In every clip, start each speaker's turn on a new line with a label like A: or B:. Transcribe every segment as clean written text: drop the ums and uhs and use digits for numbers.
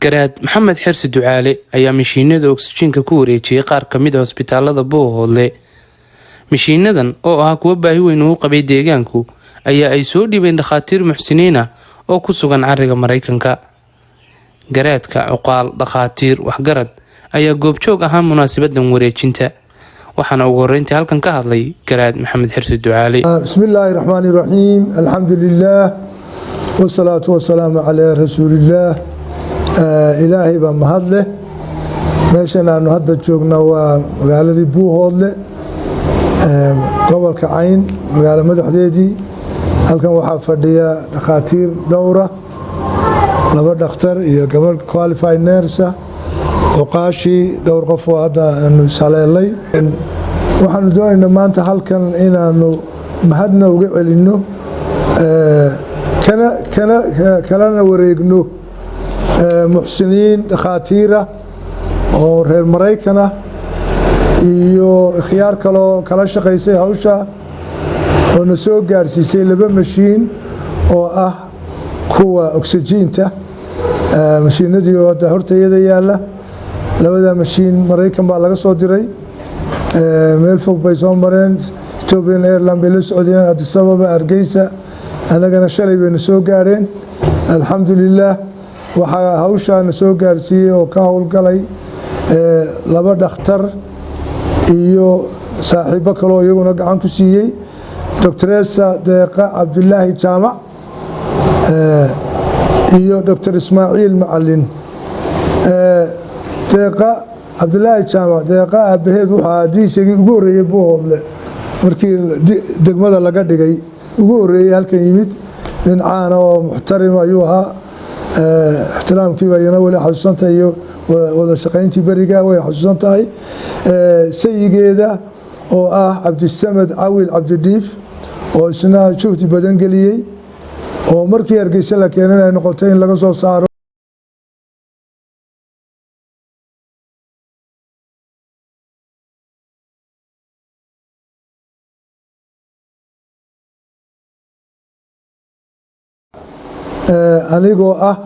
A: Garaad Maxamed Xirsi Ducaale ayaa mishiinada oksijiinka ku wareejiyey qaar ka mid ah hosbitaalada Buuhoodle. Mishiinadan oo ah kuwo baahi weyn uu qabay deegaanku ayaa ay soo dhiibeen dhakhaatiir muxsiniin ah oo ku sugan cariga Mareykanka. Garaadka, cuqaal, dhakhaatiir, waxgarad ayaa goobjoog ahaa munaasabadan wareejinta, waxaana ugu horeyntii halkan ka hadlay Garaad Maxamed Xirsi Ducaale.
B: بسم الله الرحمن الرحيم، الحمد لله والصلاة والسلام على رسول الله. Ilaahay baa mahad leh. Meeshan aanu hadda joogna waa magaaladii Buuhoodle, gobolka Cayn, magaalo madaxdeedii. Halkan waxaa fadhiya dhakhaatiir dhowra, laba dhakhtar iyo gabadh qualified nurse, oqaashii, dhowr qof oo hadda aanu ishaleelay. Waxaanu doonaynaa maanta halkan inaanu mahadna uga celinno, kalana wareegno muxsiniin dhakhaatiira oo reer Maraykan ah iyo ikhyaar kaloo kala shaqaysay hawsha, oo na soo gaarsiisay laba mashiin oo ah kuwa oksijiinta, mashiinadii oo hadda hortayada yaalla. Labada mashiin Maraykan baa laga soo diray, meel fog bay soo mareen, Ethiopian Airline bay la socdeen, Addis Ababa, Hargeysa, annagana shalay bayna soo gaarheen, alxamdulilaah. Waxaa hawshaana soo gaarsiiyey oo ka howlgalay laba dhakhtar iyo saaxiibo kaloo iyaguna gacan ku siiyey, Doctoresa Deeqa Cabdilaahi Jaamac iyo Doctor Ismaaciil Macalin. Deeqa Cabdilaahi Jaamac, Deeqa aabaheed wuxuu ahaa diisagii ugu horreeyey Buuhoodle markii degmada laga dhigay, ugu horreeyey halkan yimid. Nin caana oo muxtarim ayuu ahaa. Ixtiraamkiiba iyana weli xasuusantahay iyo wada shaqayntii beriga way xasuusan tahay. Sayigeeda oo ah Cabdisamed Cawil Cabdidhiif, oo isna juhdi badan geliyey, oo markii Hargeysa la keenan ay noqotay in laga soo saaro. Anigoo ah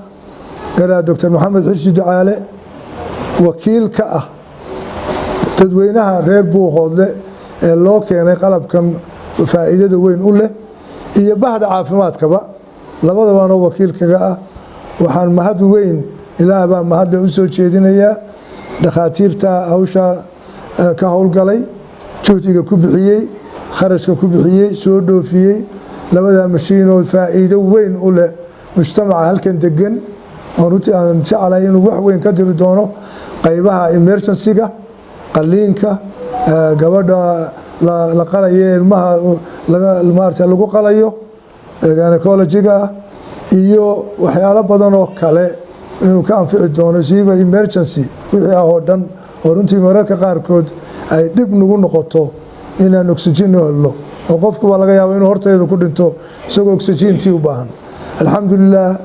B: Garaad Doctor Maxamed Xirsi Ducaale, wakiil ka ah dadweynaha reer Buuhoodle ee loo keenay qalabkan faa'iidada weyn u leh, iyo bahda caafimaadkaba, labadabaanoo wakiil kaga ah, waxaan mahad weyn, Ilaah baa mahadle, u soo jeedinayaa dhakhaatiirta hawshaa ka howlgalay, juhdiga ku bixiyey, kharashka ku bixiyey, soo dhoofiyey labada mashiinoo faa'iido weyn u leh mujtamaca halkan degan, oo runtii aan jeclahay inuu wax weyn ka diri doono qaybaha emergency-ga, qaliinka, gabadha la qalayo, ilmaha maarata lagu qalayo, gynecology-ga ah iyo waxyaalo badan oo kale inuu ka anfici doono, siiba emergency wixii ah oo dhan, oo runtii mararka qaarkood ay dhib nagu noqoto inaan oxygen u helno, oo qofku baa laga yaaba inuu hortayda ku dhinto isagoo oxygentii u baahan. Alxamdulilah,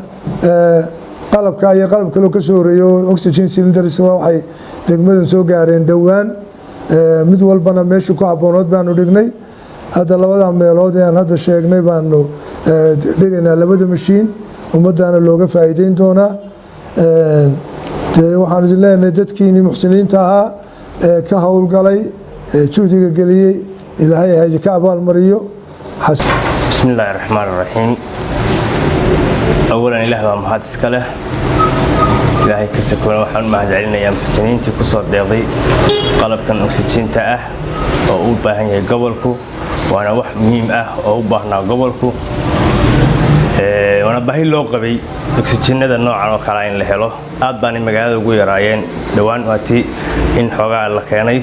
B: qalabka iyo qalab kaloo ka soo horeeyo, oxygen cylinders, waxay degmadan soo gaareen dhowaan. Mid walbana meeshii ku habboonood baanu dhignay. Hadda labada meelood ee aan hadda sheegnay baanu dhigaynaa labada mashiin, ummaddaana looga faa'iideyn doonaa. Dee waxaanu idin leenahay, dadkiinii muxsiniinta ahaa ee ka howlgalay, ee juhdiga geliyey, Ilaahay ha idinka abaalmariyo.
C: بسم الله الرحمن الرحيم. أولا Ilaah baa mahad iska leh. Ilaahay ka sokoona, waxaan u mahad celinayaa muxsiniintii ku soo deeqday qalabkan oksijiinta ah oo u baahan yahay gobolku, waana wax muhiim ah oo u baahnaa gobolku, waana baahi loo qabay oksijiinada noocan oo kale in la helo. Aad baanay magaalada ugu yaraayeen. Dhowaan waatii in xoogaa la keenay,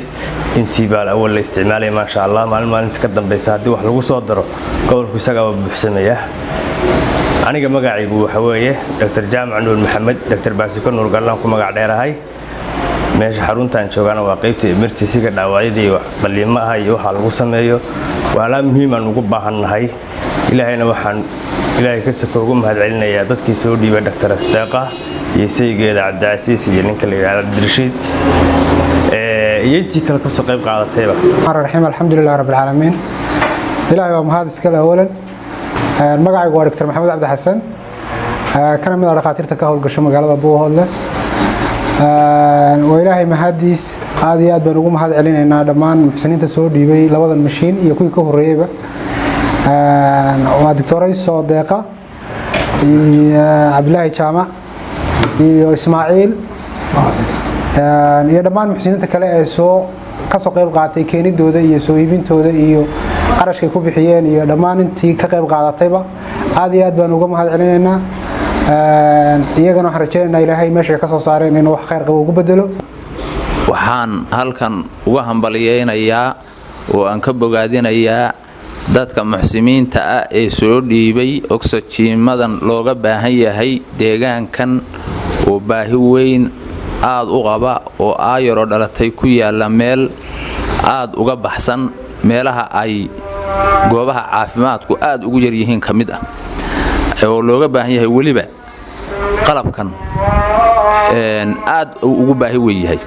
C: intii baa awal la isticmaalaya. Maasha Allah, maalin maalinta ka dambaysa haddii wax lagu soo daro, gobolku isagaaba buuxsamaya. Aniga magacaygu waxa weeye Dr Jaamac Nuur Maxamed, Dr Baasiko Nuur Gallaan ku magac dheerahay. Meesha xaruntaan joogaana waa qaybta emergency-ga, dhaawacyada iyo qaliimaha iyo waxaa lagu sameeyo. Waa alaa muhiimaan ugu baahannahay. Ilaahayna waxaan, Ilaahay ka soko, ugu mahad celinayaa dadkii soo dhiibay, Dr Asdeeqa iyo saygeeda Cabdicasiis iyo ninka la yidhahdo Cabdirashiid iyo intii kale kasoo qayb qaadatayba.
D: Raxiim, alxamdulilah rabbi alcaalamiin. Ilaahay waa mahad iskale. Awalan, magacaygu waa Dr Maxamed Cabdi Xasan, kana mid ah dhakhaatiirta ka howlgasho magaalada Buuhoodle. Waa Ilaahay mahadiis. Aad iyo aad baan ugu mahad celinaynaa dhammaan muxsiniinta soo dhiibay labadan mashiin iyo kuwii ka horreeyeyba. Waa Doctor Deeqa iyo Cabdilaahi Jaamac iyo Ismaaciil iyo dhammaan muxsiniinta kale ee soo kasoo qayb qaatay keenidooda iyo soo iibintooda iyo qarashkay ku bixiyeen iyo dhammaan intii ka qayb qaadatayba, aad iyo aad baan uga mahad celinaynaa. Iyagana waxaan rajaynaynaa Ilaahay meeshay ka soo saareen inuu wax khayr qabo ugu bedelo.
E: Waxaan halkan uga hambalyeynayaa oo aan ka bogaadinayaa dadka muxsimiinta ah ee soo dhiibay ogsajiimadan looga baahan yahay deegaankan oo baahi weyn aad u qaba, oo aayaroo dhalatay ku yaalla meel aad uga baxsan meelaha ay goobaha caafimaadku aad ugu yaryihiin ka mid ah, oo looga baahan yahay weliba qalabkan aad uu ugu baahi weyn yahay.